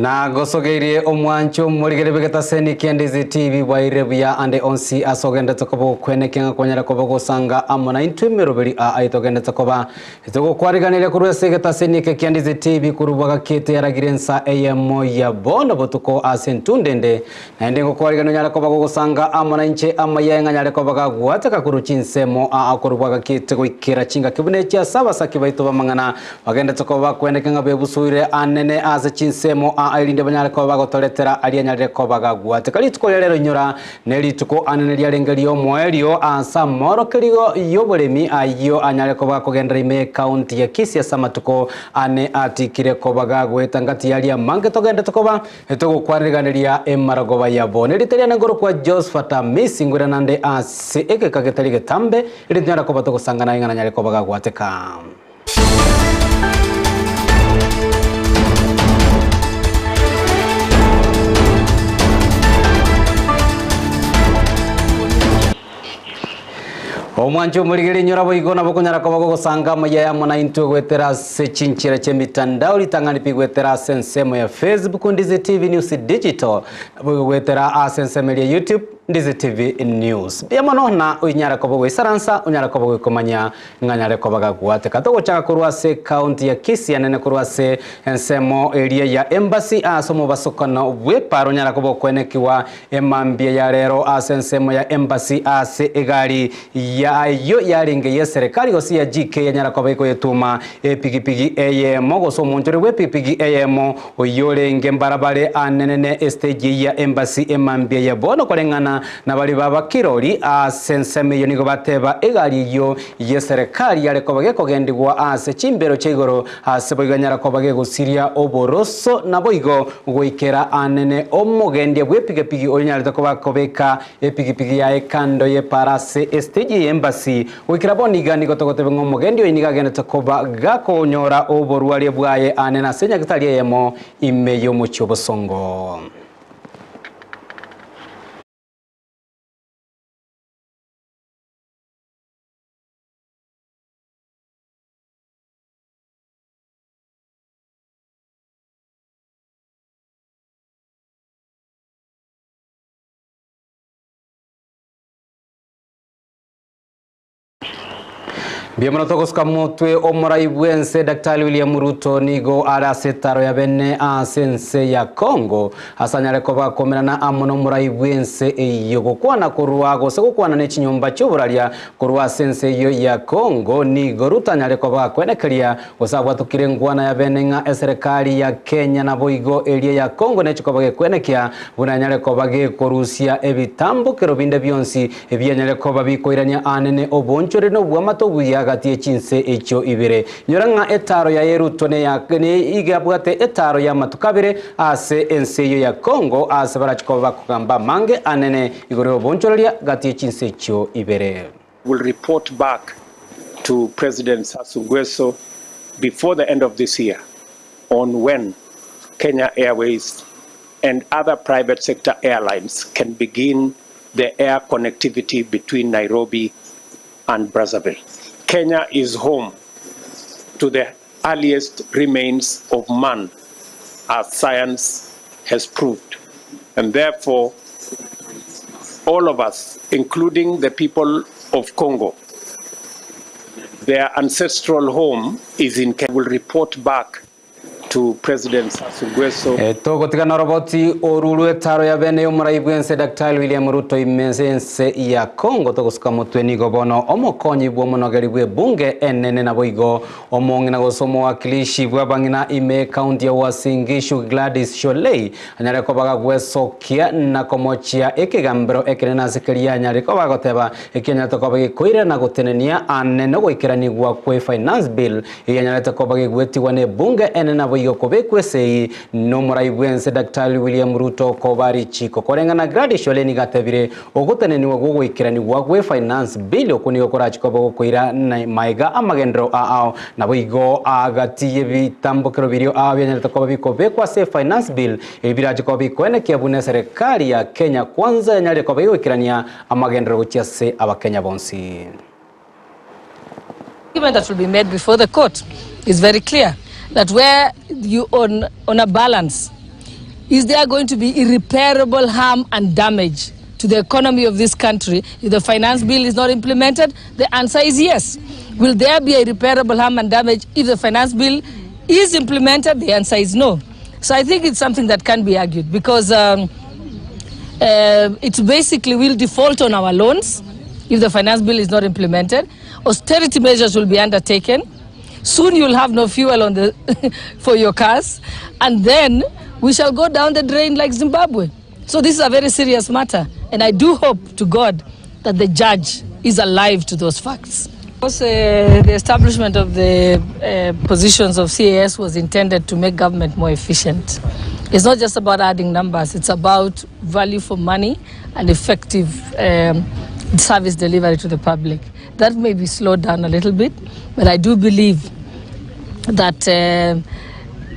Nagosogeirie omwancho omorigeri bw'egetaseni kia Ndizi TV bwairire buya ande onsi ase ogendete koba ogokwenekia ng'a kwanyara koba ogosanga amo naintwe emeroberi aa aye togendete koba togokwariganeria korwa ase egetaseni eke kia Ndizi TV korwa bwagakete yaragire ensa eyemo ya bono botuko ase entundo ende Naende ngokwarigania onyare koba gogosanga amo nainche amaya ng'a nyare koba gagwateka korwa chinsemo aa korwa bwagakete goikera chingaki buna echi ase abasaki baito b'amang'ana bagendete koba bakwendeke ng'a bebusuire anene ase chinsemo aa erinde banyare koba bagotoretera aria anyarire koba gagwateka. Rituko ria rero inyora nerituko anene riarenge ri'omoerio ase amorokerigo y'oboremi ayio anyare koba gakogenderera ime y'ecounty ya Kisii ase amatuko ane atikire koba gagoeta ngati yaria amange togendete koba Togokwaneriganeria emarogoba yabo. Nerita riane nkorokwa Josphat Amisi, ngoirana nde ase egeka getari getambe, erinde tonyare koba togosangana ing'ana nyare koba gagwateka. Omwancho omorigeri inyora boigo nabo okonyara koba gogosanga amaya amo naintwe goetera ase chinchera chi'emitandao ritang'ani pi goetera ase ensemo ya Facebook Ndizi TV News Digital naboigo goetera ase ensemo eria YouTube Ndizi TV News. Mbuya mono na onyare koba ogoisaransa onyare koba ogoikomanya ng'a nyare koba gagwateka. Togochaka korwa ase ecounty ya Kisii anene korwa ase ensemo eria ya Embassy ase omobasokano bw'epara onyare koba okwenekiwa Emambia ya rero ase ensemo ya Embassy ase egari y'ayio yarenge y'eserekari gose ya GK yanyara koba ekoyetuma epigipigi eyemo gose omonchore bw'epigipigi eyemo oyio orenge mbarabare anene ne estage eyio ya Embassy emambia ya bono koreng'ana na baria baba kirori ase ensemo eyio nigo bateba egari eyio y'eserekari yare koba gekogendigwa ase chimbero chia igoro Ase boigo anyara koba gegosiria oboroso, naboigo goikera anene omogendia bw'epigapigi oyonyarete koba akobeka epigipigi yaye kando y'epaara ase estage y'embasi. Goikera bono iga nigo togotebia ng'a omogendia oyo nigo agendete koba gakonyora oborwaria bwaye anene ase enyagitari eyemo ime y'omochie obosongo. Mbuya mono togosuka motwe omorai bw'ense Daktari William Ruto nigo are ase etaro ya bene ase ense ya Congo ase anyare koba akomerana amo nomorai bw'ense eyio gokwana korwa gose gokwana ne chinyomba chi'oboraria Korwa ase ense eyio ya Congo nigo Ruto anyare koba akwenekeria gose abwatokire enkwana ya bene ng'a eserekari ya Kenya naboigo eria ya Congo nechi koba gekwenekia buna enyare koba gekorusia ebitambokero binde bionsi ebianyare koba bikoirania aanene obonchore na obwamate obuya gati ye chinse echio ibere. Inyora ng'a etaaro yaye Ruto neya nigo abwate etaaro y'amatuko abere ase ense eyio ya Congo aase barachi koba bakogamba amange anene Igoro y'obonchoreria gati ye chinse echio ibere. Will report back to President Sassou Nguesso before the end of this year on when Kenya Airways and other private sector airlines can begin the air connectivity between Nairobi and Brazzaville. Kenya is home to the earliest remains of man as science has proved and therefore all of us including the people of Congo their ancestral home is in Kenya will report back to President Sassou Nguesso. Togotigana oroboti oru rw'etaro ya bene y'omorai bw'ense Daktari William Ruto ime ense y'ense ya Congo togosuka motwe nigo bono omokonyi bw'omonogeri bw'ebunge enene naboigo Omong'ina gose omowakilishi bw'abang'ina ime ekaunti ya Uasin Gishu Gladys Shollei anyare koba gagwesokia na komochia ekegambero ekenene ase keria anyare koba agoteba ekianyarete koba gekoirera na gotenenia ane nogoikeranigwa kwe Finance Bill eyanyarete koba gegwetigwa nebunge enene naboigo kobekwa esegi nomorai bwense Daktari William Ruto koba richiko koreng'ana Gladys Shollei nigo atebire Ogotenenigwa gw'ogoikeranigwa gwe Finance Bill okwo nigo korache koba gokoira maega amagenderero ao, naboigo agati y'ebitambokero biria ao bianyarete koba bikobekwa ase Finance Bill ebi birache koba bikoenekia buna eserekari ya Kenya Kwanza yanyarire koba egoikerania amagenderero gochia ase abakenya bonsi. Argument that will be made before the court is very clear that where you on, on a balance. Is there going to be irreparable harm and damage to the economy of this country if the finance bill is not implemented? The answer is yes. Will there be irreparable harm and damage if the finance bill is implemented? The answer is no. So I think it's something that can be argued because um, uh, it's basically we'll default on our loans if the finance bill is not implemented. Austerity measures will be undertaken. Soon you'll have no fuel on the for your cars, and then we shall go down the drain like Zimbabwe. So this is a very serious matter, and I do hope to God that the judge is alive to those facts. Of course, uh, the establishment of the uh, positions of CAS was intended to make government more efficient. It's not just about adding numbers, it's about value for money and effective um, service delivery to the public. That may be slowed down a little bit, but I do believe that uh,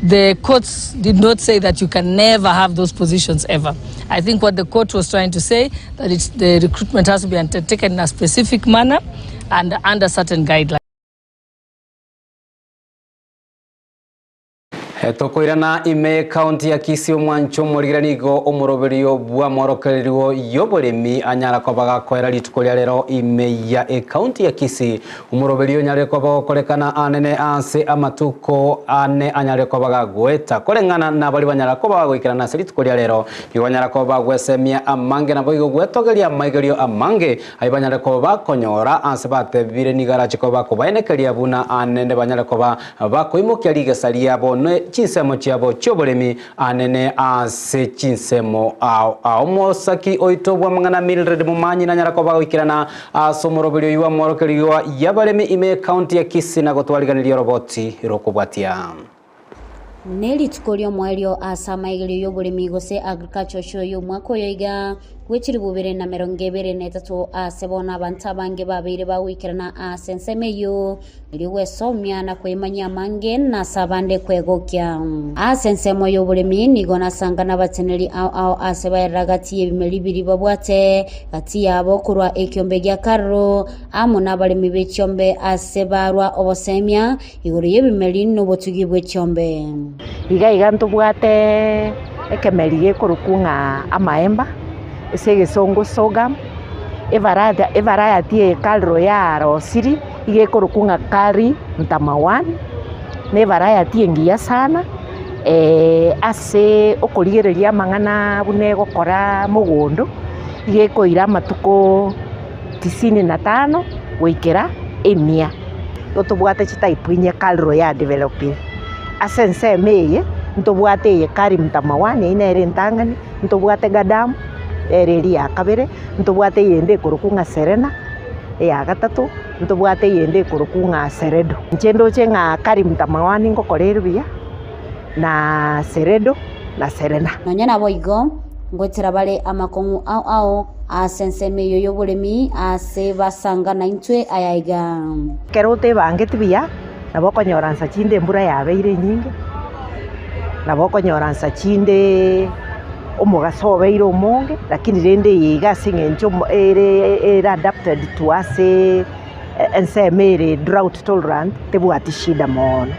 the courts did not say that you can never have those positions ever. I think what the court was trying to say that it's, the recruitment has to be undertaken in a specific manner and under certain guidelines. Tokoirana ime county ya Kisii omwancho omorigera nigo omoroberio bw'amorokererio y'oboremi anyara koba gakoera rituko ria rero ime ya ecounty ya Kisii omoroberio onyare koba gokorekana anene ase amatuko ane anyare koba gagoeta koreng'ana na bari banyara koba bagoikerana ase rituko ria rero nigo banyara koba bagwesemia amange nabo igo gwetogeria amaigerio amange aye banyare koba bakonyora ase batebire nigo arache koba bakobaenekeria buna anene banyare koba bakoimokia rigesa riabo ne chinsemo chiabo chioboremi anene ase chinsemo ao ao omosaki oito bwa mang'ana Mildred Momanyi nanyara koba goikerana ase omoroberio oyo bwa mworokererio yabaremi ime county ya Kisii na gotwariganiria roboti rokobwatia. Nerituko ri'omoerio ase amaigerio y'oboremi gose Agriculture Show y'omwaka oyo iga bw'echilifu bibere na emerongo ebere na etato ase bono abanto abange babeire bagoikerana ase ensemo eyio erio gwesomia na kwemanyia amange na ase abande kwegokia. Ase ensemo y'oboremi nigo nasanga nabateneri ao ao ase baerera gati y'ebimeri biria babwate gati yabo korwa ekiombe gia Karro amo nabaremi be chiombe ase barwa obosemia Igoro y'ebimeri nobotugi bwe chiombe. Iga iga ntobwate ekemeri gekorokwa ng'a amaemba, ase egesongo sorghum, evarata evariety eye KALRO yarosirie iga ekorokwa ng'a KARI Mtama one, na evariety engiya sana ase okorigereria amang'ana buna egokora mogondo, iga ekoira amatuko tisini na tano goikera emia. Igo tobwate chitype inye KALRO ya developire. Ase ensemo eye, ntobwate eye Kari Mtama one, eyio nere entang'ani, ntobwate Gadam, ere eria ya kabere, ntobwate eyende ekorokwa ng'a Serena, eya gatato, ntobwate eyende ekorokwa ng'a Seredo. Inche ndoche ng'a Kari Mtama one ngokora ere buya, na Seredo, na Serena. Nonya naboigo, ngoetera bare amakong'u ao ao ase ensemo eyio y'oboremi aase basanga naintwe aya iga. Ekero otebangeti buya, nabo okonyora nsa chinde embura yabeire enyinge, nabo okonyora nsa chinde omogaso obeire omonge, lakini rende eye iga ase eng'encho omo ere ere adapted to ase ensemo ere drought tolerant, tebwati shida moono.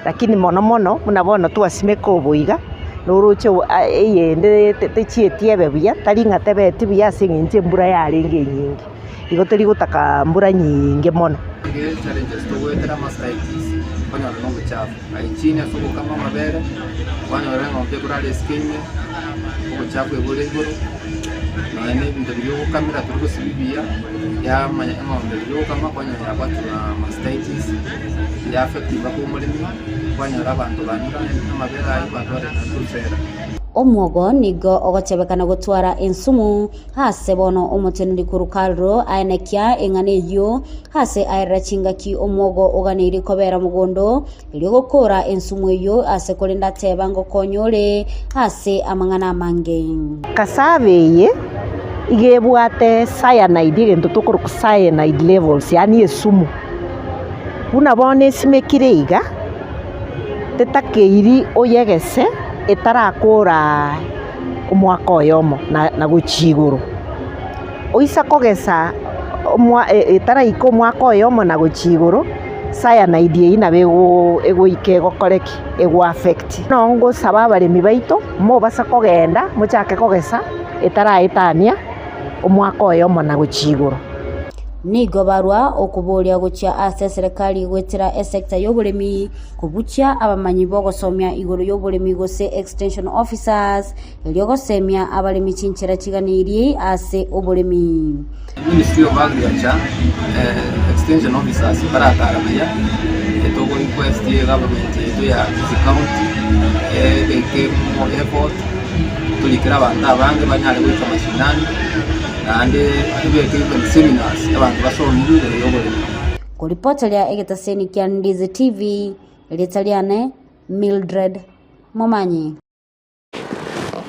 Lakini mono mono, buna bono twasimeka oboiga, noroche eyende techieti ebe buya, tari ng'a tebeti buya ase eng'encho embura yarenge enyinge, igo tori gotaka mbura nyiinge mono. Nigo challenges togoetera mastitis, okonyora na obochafu, hygiene ase ogokama amabere, kwanyora eng'ombe ekorara esike ime, obochafu ebore igoro, nonya na ebinto biria ogokamera tori gosibi buya, yamanya eng'ombe riria ogokama kwanyora yabwatwa na mastitis. ya affect mpaka omoremi, kwanyora abanto banyure amabere ayio batware tosera. Omwogo nigo ogotebekana gotwara ensumu ase bono omoteneneri korwa Karro aenekia eng'ana eyio ase aerera chingaki omwogo oganeirie kobera mogondo erio gokora ensumu eyio ase korende ateba ngokonya ore ase amang'ana amange. Cassava eye iga ebwate cyanide egento tokoroka cyanide levels yaani esumu. Buna bono esimekire iga, tetakeiri oyegese etarakora omwaka oyomo na gochia igoro. Oisa kogesa etaraika omwaka oyomo na gochia igoro, Cyanide eyio nabo egoika egokore ki? Ego affect. Bono ngosaba abaremi baito, mobasa kogenda mochake kogesa etaraetania omwaka oyomo na gochia igoro. Nigo barwa okoboria gochia ase eserekari goetera esecta y'oboremi, kobuchia abamanyi b'ogosomia igoro y'oboremi gose extension officers, erio gosemia abaremi chinchera chiganeirie ase oboremi. Ministry of Agriculture extension officers baratara buya togo request egovernment yaito ya Kisii county ebeke more effort torikere abanto abange banyare goika mashinani naende tobeke even seminars abanto basomigwe igoro ya oboremi. Koripoteria egetaseni kia Ndizi TV, erieta riane Mildred Momanyi.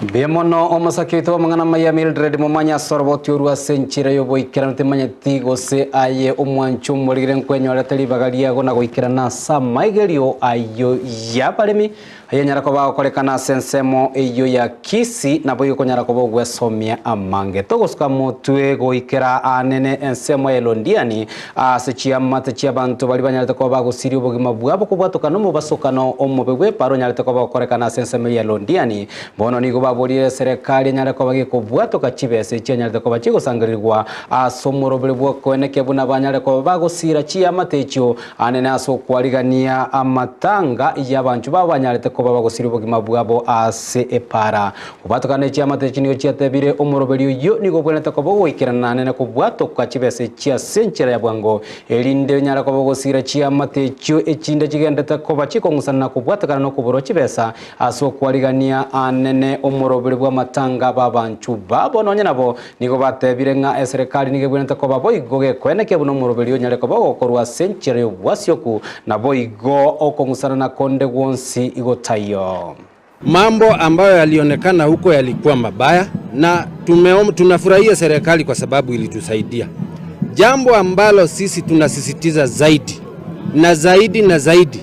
Mbuya mono omosake oito bw'amang'ana amaya Mildred Momanyi ase oroboti orwo ase enchera y'oboikeranu timanyeti gose aye omwancho omorigire nkwenyorete ribaga riago na goikerana ase amaigerio ayio y'abaremi ayanyara koba agokorekana ase ensemo eyio ya Kisii naboigo konyara koba ogwesomia amange. Togosuka motwe goikera aanene ensemo ya Londiani ase chiamate chi'abanto baria banyarete koba bagosiria obogima bwabo kobwatokana nomobasokano omobe bw'epaaro onyarete koba ogokorekana ase ensemo ya Londiani. Bono nigo baborire eserekari enyare koba gekobwatoka chibesa echio enyarete koba chigosangererigwa ase omoroberi bw'okoenekia buna banyare koba bagosiira chiamate echio anene ase okwarigania amatanga y'abanchwa babo banyarete koba bagosiria obogima bwabo ase epaara. Kobwatokana ne chiamate echi nigo chiatebire, Omoroberi oyio nigo obwenerete koba ogoikerana naende kobwatoka chibesa echi ase enchera ya bwango, erinde onyare koba ogosiira chiamate echio echinde chigenderete koba chikong'usana na kobwatekana nokoborwa chibesa ase okwarigania anene omoroberi bw'amatanga b'abanchwa babo. Nonya nabo nigo batebire ng'a eserekari nigo ebwenerete koba boigo gekoenekia buna omoroberi onyare koba ogokorwa ase enchera y'obwasioku, naboigo okong'usana na konde gwonsi gotaiyo. Mambo ambayo yalionekana huko yalikuwa mabaya na tumeom, tunafurahia serikali kwa sababu ilitusaidia. Jambo ambalo sisi tunasisitiza zaidi na zaidi na zaidi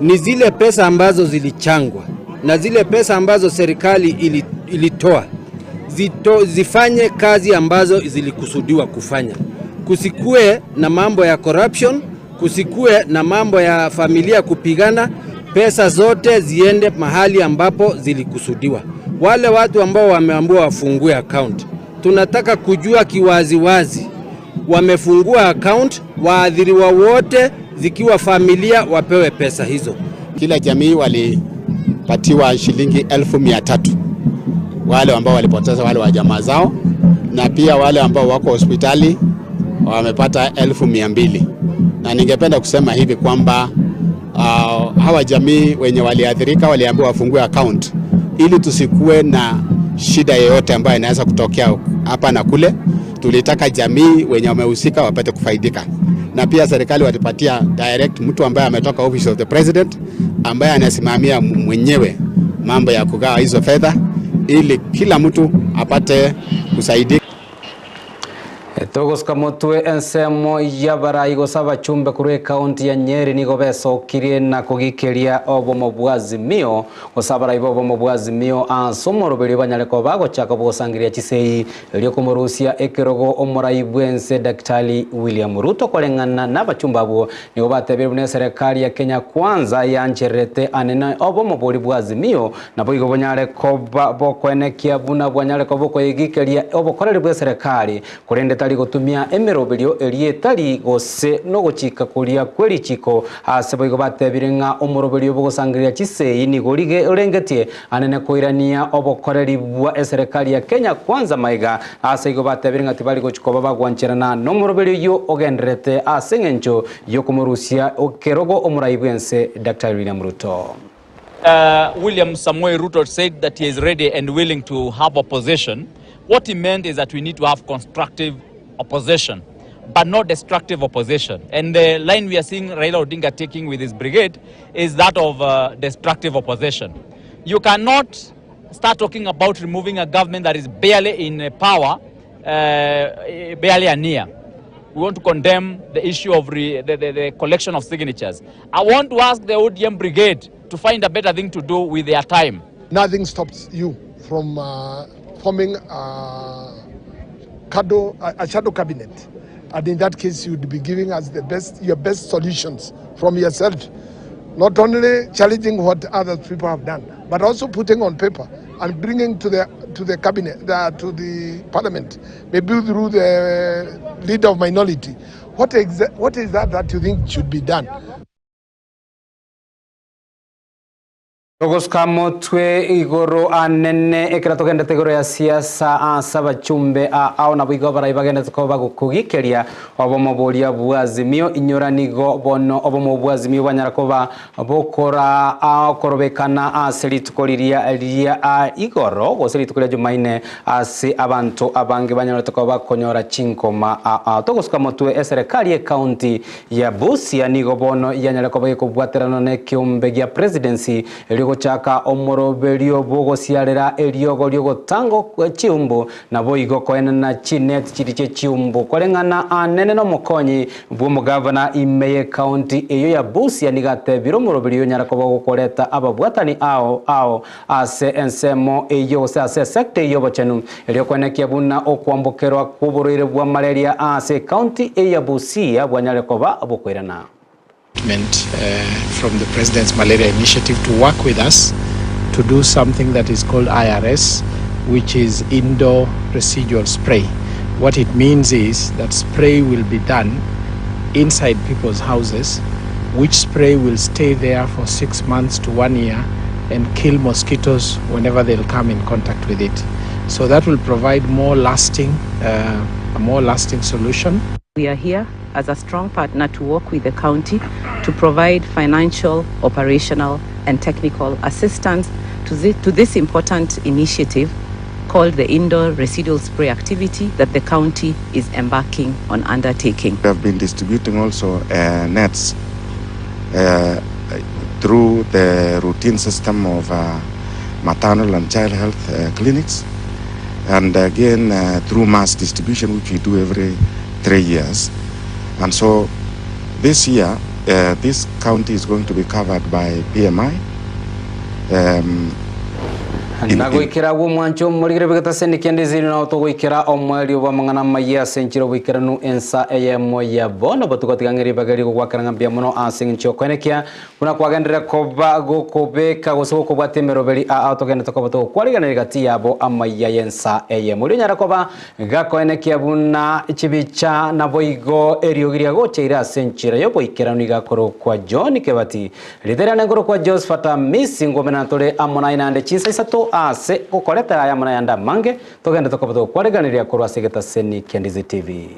ni zile pesa ambazo zilichangwa na zile pesa ambazo serikali ili, ilitoa zito, zifanye kazi ambazo zilikusudiwa kufanya. Kusikue na mambo ya corruption, kusikue na mambo ya familia kupigana. Pesa zote ziende mahali ambapo zilikusudiwa. Wale watu ambao wameambiwa wafungue account, tunataka kujua kiwaziwazi wamefungua account, waathiriwa wote zikiwa familia wapewe pesa hizo. Kila jamii walipatiwa shilingi 300,000 wale ambao walipoteza wale wa jamaa zao, na pia wale ambao wako hospitali wamepata 200,000. Na ningependa kusema hivi kwamba hawa jamii wenye waliathirika waliambiwa wafungue account ili tusikue na shida yoyote ambayo inaweza kutokea hapa na kule. Tulitaka jamii wenye wamehusika wapate kufaidika, na pia serikali watupatia direct mtu ambaye ametoka Office of the President ambaye anasimamia mwenyewe mambo ya kugawa hizo fedha ili kila mtu apate kusaidika. Togosuka motwe ensemo y'abarai gose abachumbe korwa ekaunti ya Nyeri nigo besokirie na kogikeria obomo bwa Azimio gose abarai b'obomo bwa Azimio ase omoroberio banyare koba bagochaka bogosangereria chisei erio komorusia ekerogo omorai bw'ense Daktari William Ruto koreng'ana na abachumbe abwo nigo batebire buna eserekari ya Kenya Kwanza yanchererete anene obomo boria bwa Azimio Naboigo bonyare koba bokoenekia buna bwanyare koba okoyegikeria obokoreri bw'eserekari, korende tari gotumia emeroberio eria etari gose nogochika koria kwe richiko. Ase boigo batebire ng'a omoroberio bw'ogosangereria chisegi nigo orige orengetie anene koirania obokoreri bwa eserekari ya Kenya Kwanza maiga. Ase igo batebire ng'a tibari gochi koba bagwancherana nomoroberio oyio ogendererete ase engencho yokomorusia ekerogo omorai bw'ense Daktari William Ruto. William Samoei Ruto said that he is ready and willing to have opposition, what he meant is that we need to have constructive opposition, but not destructive opposition. And the line we are seeing Raila Odinga taking with his brigade is that of destructive opposition. You cannot start talking about removing a government that is barely in power, barely a year. We want to condemn the issue of the collection of signatures. I want to ask the ODM brigade to find a better thing to do with their time. Nothing stops you from forming a shadow cabinet. And in that case, you would be giving us the best, your best solutions from yourself. Not only challenging what other people have done, but also putting on paper and bringing to the to the cabinet, the, to the parliament, maybe through the leader of minority. What, exa- what is that that you think should be done? Togosuka motwe igoro anene ekero togendete igoro ya siasa ase abachumbe a ao nabo igo abarai bagendete koba bagokogikeria obomo boria bwa Azimio inyora nigo bono obomo bwa Azimio bwanyara koba bokora okorobekana ase rituko riria ria igoro gose rituko ria Jumaine ase abanto abange banyorete koba bakonyora chinkoma aa. Togosuka motwe eserekari y'ecounty ya Busia nigo bono yanyare koba gekobwaterana nekeombe gia presidency erio gochaka omoroberio bw'ogosiarera eriogo ri'ogotanga chiumbu naboigo koenana chinet chiria chie chiumbu koreng'ana anene nomokonyi bw'omogavana ime y'ecounty eyio ya Busia nigo atebire omoroberio onyare koba ogokoreta ababwatani ao ao ase ensemo eyio gose ase esecta eyio y'obochenu erio koenekia buna okwambokerwa kw'oborwaire bwa malaria ase ecounty eye ya Busia bwanyare koba bokoirana. Commitment from the President's Malaria Initiative to work with us to do something that is called IRS, which is indoor residual spray. What it means is that spray will be done inside people's houses, which spray will stay there for 6 months to 1 year and kill mosquitoes whenever they'll come in contact with it. So that will provide more lasting, uh, a more lasting solution. We are here as a strong partner to work with the county to provide financial, operational, and technical assistance to, the, to this important initiative called the indoor residual spray activity that the county is embarking on undertaking. We have been distributing also uh, nets uh, through the routine system of uh, maternal and child health uh, clinics, and again uh, through mass distribution, which we do every 3 years. And so this year, uh, this county is going to be covered by PMI. Um, Na goikera agwo omwancho omorigere bw'egetaseni kende Ziri nao togoikera omoerio bw'amang'ana amayia ase enchera oboikeranu ensa eyemo ya bono botuko tiga ng'e ribaga rigogwakera ng'a mbuya mono ase eng'encho y'okoenekia buna kwagenderera koba gokobeka gose gokobwatia emeroberi aa togenderete koba togokwariganera egati yabo amayia y'ensa eyemo. Oria onyare koba Gakoenekia buna chibicha naboigo eriogi riagocheire ase enchera y'oboikeranu igakorokwa John Kebati. Rieta riane nkorokwa Josephat Amisi ngwomenana tore amo naye naende chinsa isato ase gokoretera aya amo nayande amange togende tokoba togokwariganeria korwa ase egetaseni kia Ndizi TV.